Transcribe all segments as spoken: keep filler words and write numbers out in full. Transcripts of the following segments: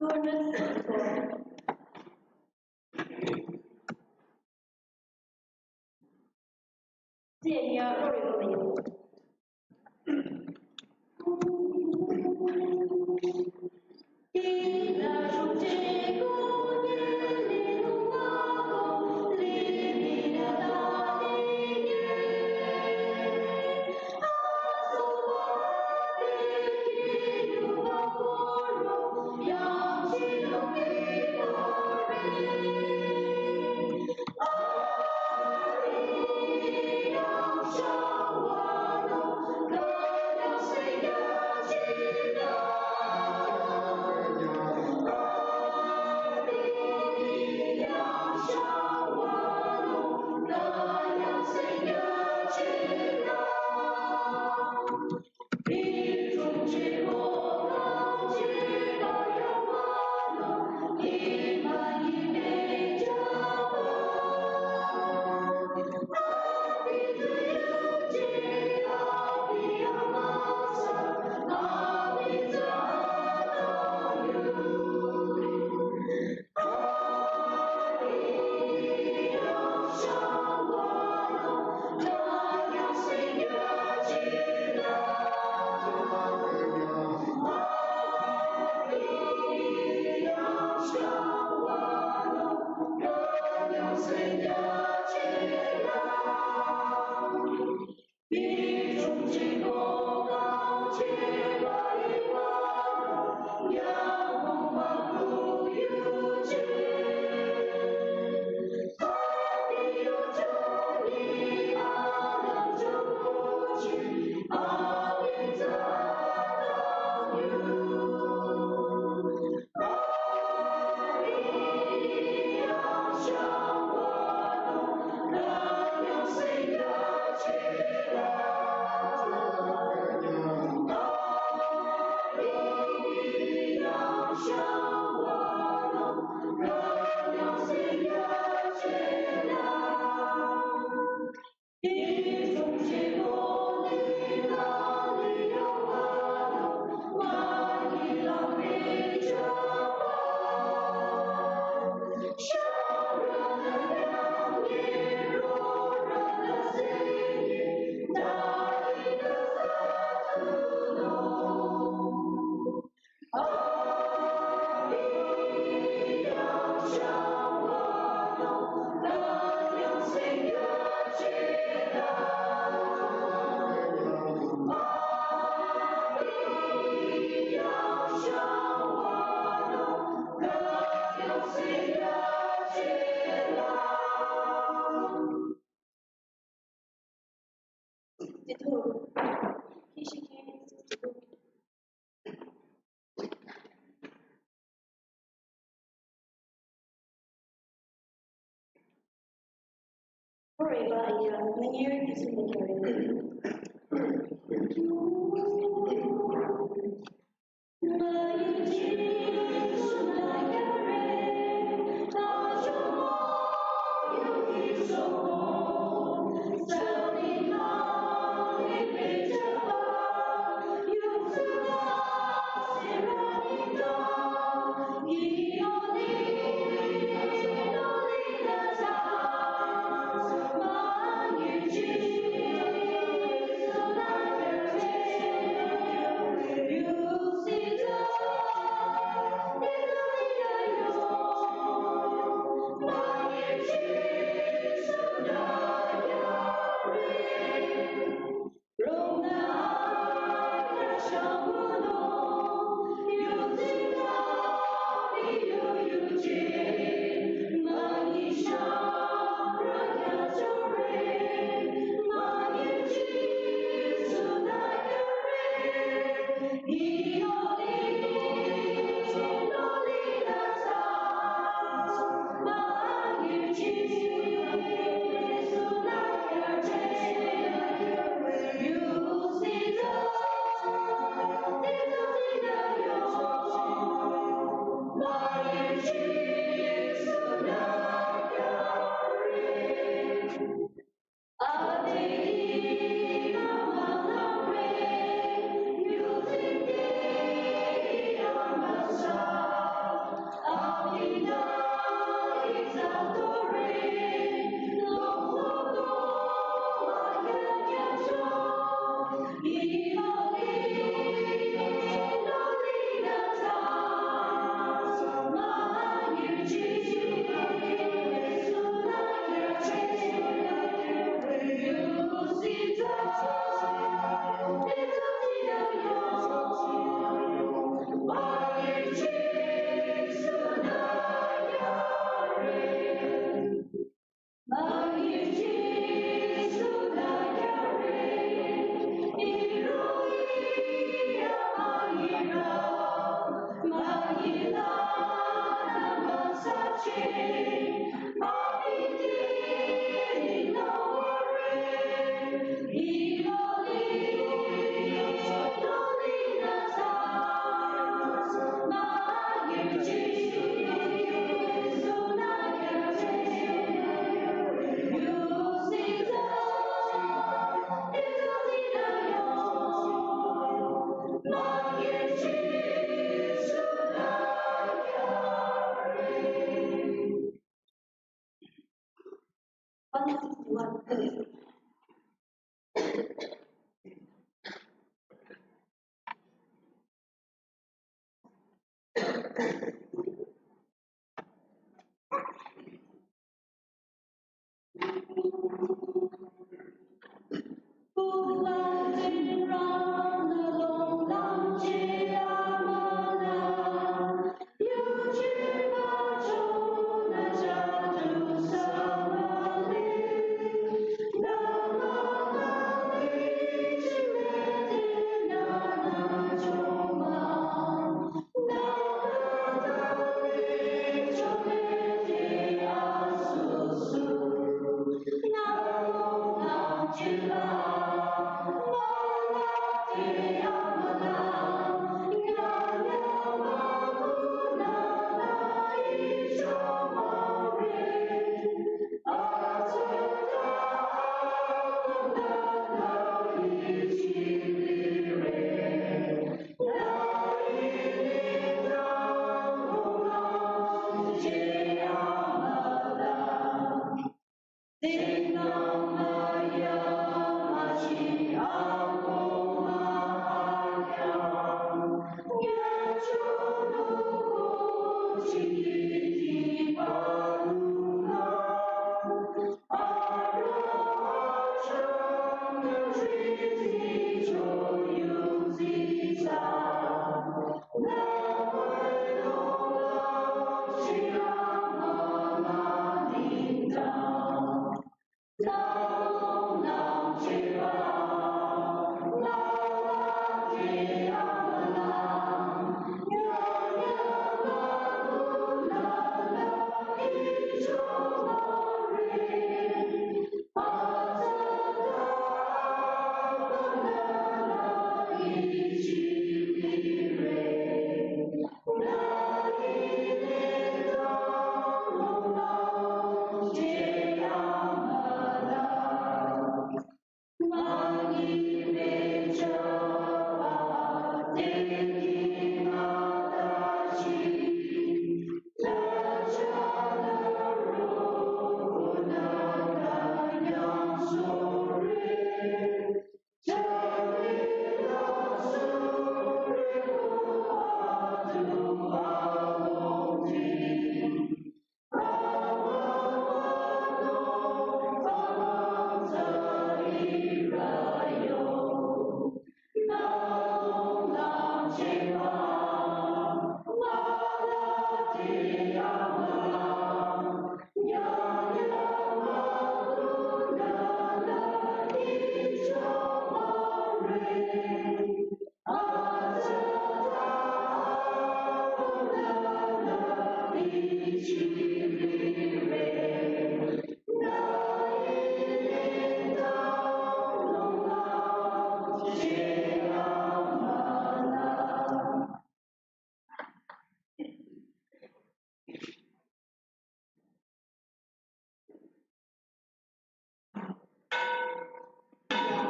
Two hundred sixty-four.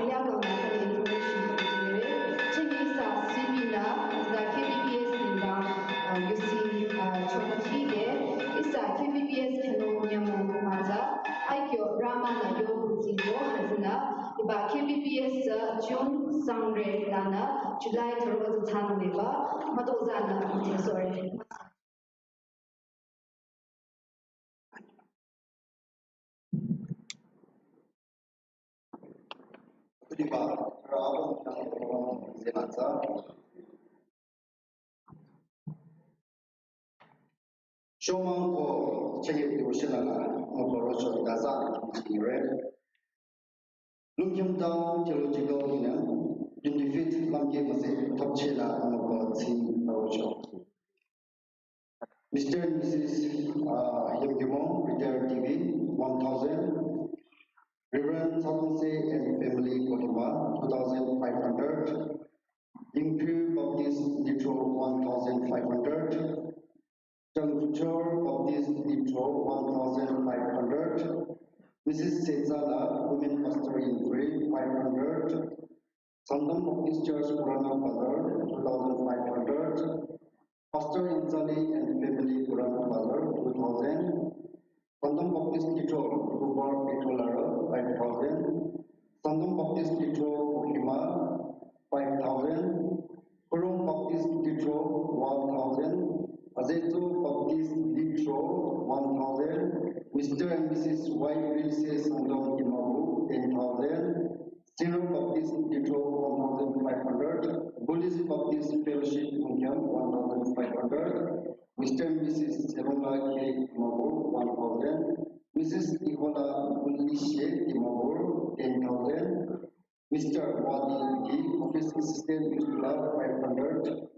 Aya kang na kani information ko jingre. Chini sa C B na, sa K B B S ninda, uh, U C, uh, chokachige. Isa K B B S kano nyamo maza. Aikyo Rama na yo buti mo hazina. Iba K B B S sa June sangre lana, July tharo sa tano meba. Mato zana, sorry. Riba, rabo, zena tsa. Shomang ko chege devotional la, mo ko rocho daza, re. Lungkyung Town Theological Union, twenty-fifth Lamke Mase, top chela, mo ko tsi, rocho. Mister and Missus, uh, Yimkyung Mong, retired T V, one thousand. Reverend Satungse and family, Kohima, two thousand five hundred. Yingpyu Baptist Litro, one thousand five hundred. Changchor Baptist Litro, one thousand five hundred. Missus Setsala, women pastor in Yingpyu, five hundred. Sangtam Baptist Church, Purana Bazar, two thousand five hundred. Pastor Insali and family, Purana Bazar, two thousand. Sangtam Baptist Lithro, Kubar Lithro Lara, five thousand. Sangtam Baptist Lithro, Kohima, five thousand. Kurung Baptist Lithro, one thousand. Azetu Baptist Lithro, one thousand. Mister and Missus Y Prince Sangtam Dimapur, ten thousand. General Baptist Lithro, one thousand five hundred. Buddhist Baptist Fellowship Wungkyang, one thousand five hundred. Mister and Missus Serongla K Dimapur, one thousand. Missus Ihola Bulishe Dimapur, ten thousand. Mister Wadi G, Office Assistant Yusula, five hundred.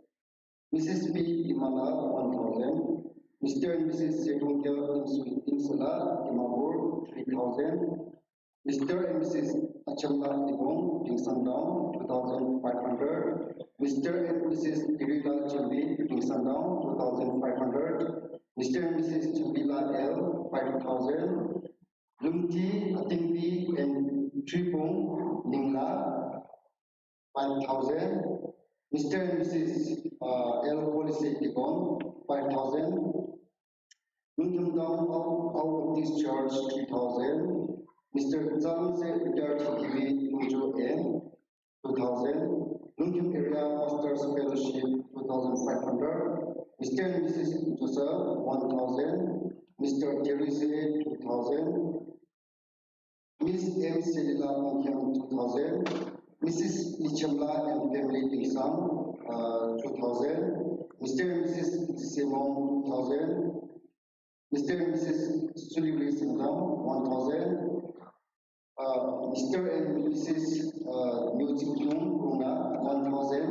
Missus P Imala, one thousand. Mister and Missus Serongla Insula Dimapur, three thousand. Mister and Missus Achamla Ibong, Dingsangdong, two thousand five hundred. Mister and Missus Irila Chambi, Dingsangdong, two thousand five hundred. Mister and Missus Chambila L, five thousand. Lumti Atimbi and Tripung Ningla, five thousand. Mister and Missus Uh, L Policy Dikon, five thousand. Nungyum Town Out, Out of Discharge, three thousand. Mister Zhang Ze Retired T V Nungjo M, two thousand. Nungyum Area Pastors Fellowship, two thousand five hundred. Mister and Missus Joseph, one thousand. Mister Terry Ze, two thousand. Miss M Selila Mungkyang, two thousand. Missus Ichamla and family Dingsang, uh, two thousand. Mister and Missus Simon, two thousand. Mister and Missus Sulivli Singdam, one thousand. Uh, Mister and Missus Uh, Music Lung Runa, one thousand.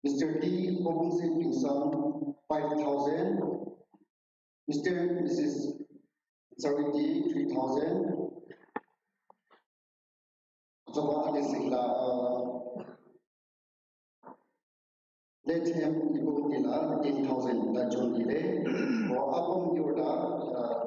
Mister D Kobung Sing Dingsang, five thousand. Mister and Missus Charity, three thousand. Atsaba ade sila, uh, let him ibu nila ten thousand da jon ile. Or apom yorda, uh,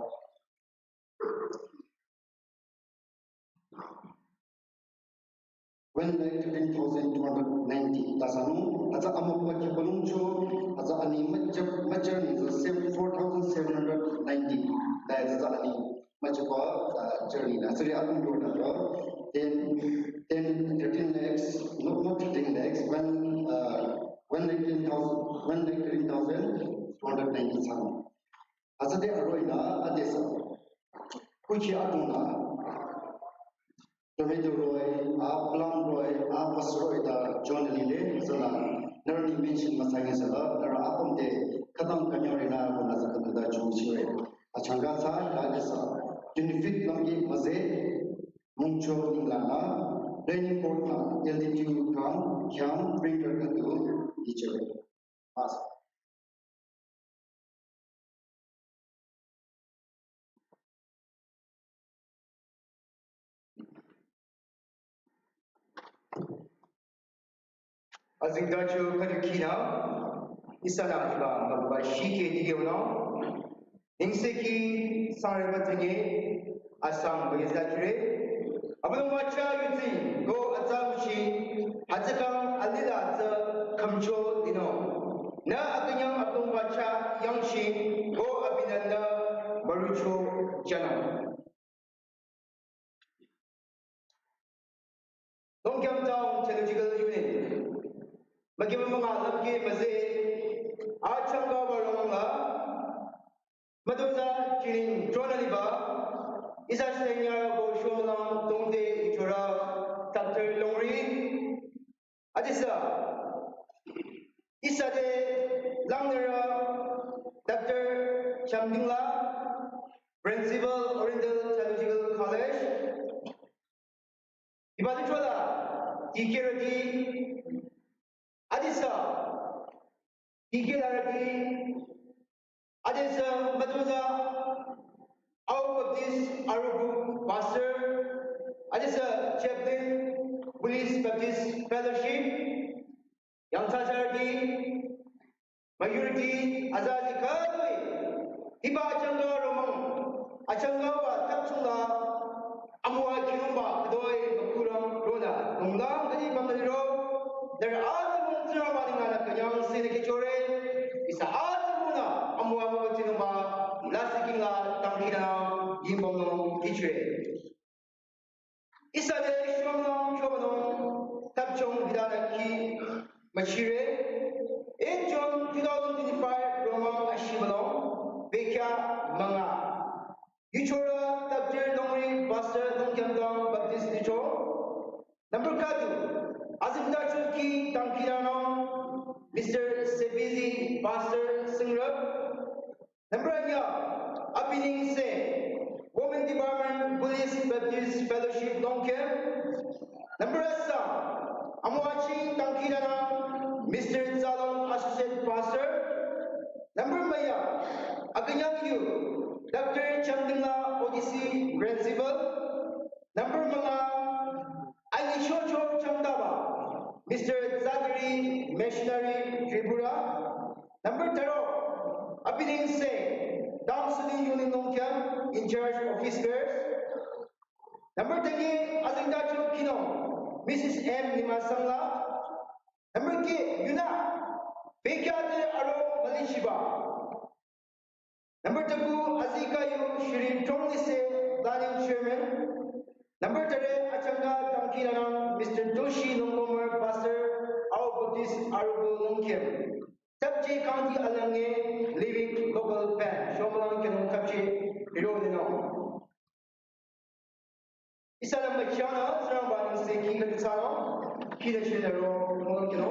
One lakh thirteen thousand two hundred ninety. Tasanu, atsa amokwa kipalungcho, atsa ani major, major ni sa seven, four thousand seven hundred ninety. That is ani major kwa, uh, journey na. Sorry, aku dua na. Then, then thirteen lakhs, not, not thirteen lakhs, one, uh, one lakh ten thousand, one lakh thirteen thousand two hundred ninety. Atsa de aroina, adesa. Kuchi atuna. Tomato roi, a plum roi, a pas roi da John lile, zala, nara ni mention masang zala, nara apom de, kadang kanyo rina, ko na zaka da John siwe. Achanga sa, la kisa, unifit lamgi maze, mungcho nilana, training court na, L D T U kam, kyam, printer katu, teacher. Mas. Azingdacho kadukina, isana kiba, mabuba shike dige uno. Ingseki sangre matenge, asam bagi zakire. Abdul macha yuti, go atsa uchi, hatsakang alila atsa kamcho dino. Na akanyang Abdul macha yangshi, go abinanda barucho janam. Longkyang Town Theological Union. Magi mama lamki maze, achanga barong la, madoza kiring tronaliba, isa senya go sholang tongde ichora, Doctor Longri, adisa, isa de langnera, Doctor Chamdingla, Principal Oriental Theological College, Ibadi chola, T K Reddy, adisa, T K Reddy, adisa, maduza, Ao Baptist Arugu Pastor, adisa, Chaplain, Police Baptist Fellowship, Yang Sajardi, majority, azazi kadoi, hiba achanga romang, achanga wa takchula, amua kinumba, kadoi, makurang, rola, nunglang, kadi, bangdiro, dar atamung tsura mani ngana kanyang sene kechore, isa atamuna, amua amua kinumba, lasiking la, tangkina, Machire, eight June two thousand twenty-five, romang ashibalong, bekya manga. Yuchora Doctor Longri, Pastor Longkyamdang Baptist Dicho. Number kadu, Azimda Chuki Tangkiranong, Mister Sebizi, Pastor Singrap. Number anya, Apining Se, Women Department, Buddhist Baptist Fellowship, Longkem. Number asa, Amuachi Tangkirana, Mister Zalong, Associate Pastor. Number maya, Akanyang Yu, Doctor Chamdingla, O D C Principal. Number manga, Ayi Chocho Chamdaba, Mister Zadri, Missionary, Tripura. Number taro, Apining Se, Town Student Union Longkyang, in charge officers. Number three, Azingda Chuk Kino, Missus M Nimasangla. Number K, Yuna, Pekyate Aro Malishiba. Number two, Azikayu Shri Tronglise, Planning Chairman. Number three, Achanga Tangkiranang, Mister Toshi Nongkomer, Pastor, Ao Baptist Arugo Longkem. Tabje County Alange, Living Global Band. Shomalang Kenong Tabje, Hiro Nino. Isa lamba chana, Srambani Seki Katsano, Kida Shedaro, Monkino.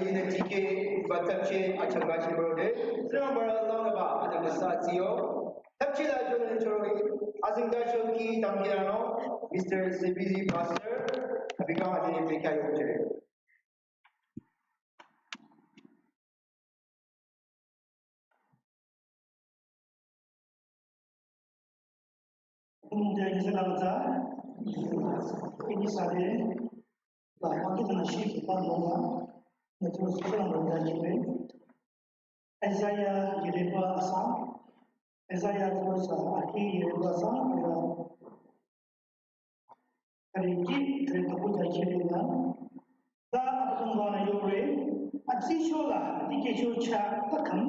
Yine tike batapche achanga chibro de. Sira bara lana ba adamasa tiyo. Tapchi la jona choro. Azing da shoki tamkirano. Mister Sibili Pastor. Abika adine peka yoche. Mungde gizela za, ini sade, ba, maki tana shi ki pa lo na, ne tu su na lo da ki pe. Isaiah ki le pa asa, Isaiah tu sa, aki ki le pa sa, ya. Kare ki, kare tapu da ki le na. Ta Abüdongba-nü yore, atsishola, adikehcho chah takam,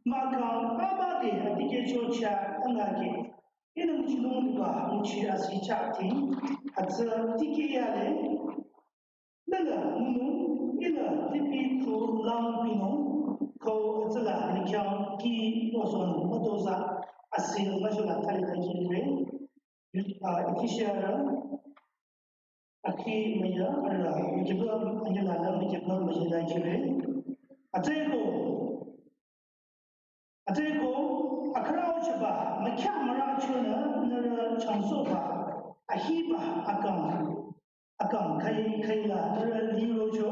mahkhang abade adikehcho chah tangake. Ihnü nguchinung liba nguchi asi chah ting, atsü dikeh yale, nüla ngunung, ihnü lipi tu lang pinung, ko atsüla nü khyang ki oson mütozah, asi müshola thali thali re. Ah, Efesia akhi maya, ara, mikipü, anyala la mikipü maya la kire. Atsüko, atsüko, akhürao chaba, mükya mara chonü, nührü changsohba, ahiba, akang, akang, khai, khaila, nührü lirocho,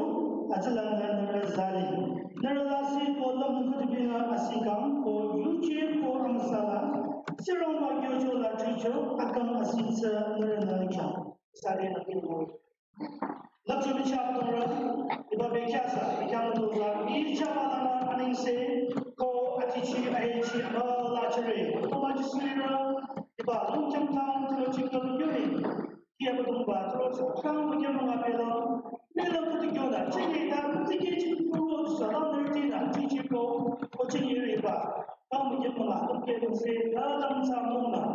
atsüla nührü zali. Nührü lasih ko lam nührü bina asikang, ko yuje ko amsala, sirong ba yocho la chucho, akang asitsa, nührü nührü kya. Sare akhi mo. Lapcho bicha tongra, iba bekya sa, bekya tongra, bicha ba lama aningse, ko atichi, ahichi, ba la chere, ko ma chisira, iba lungcham tang, tlo chikam yuri, kia ba tumba, tlo chikam, kia ma pela, mela kutu kyona, chini da, tiki chikuru, sa la nertina, chichi ko, ko chini riba, kam kia ma, ko kia se, la tam sa mona,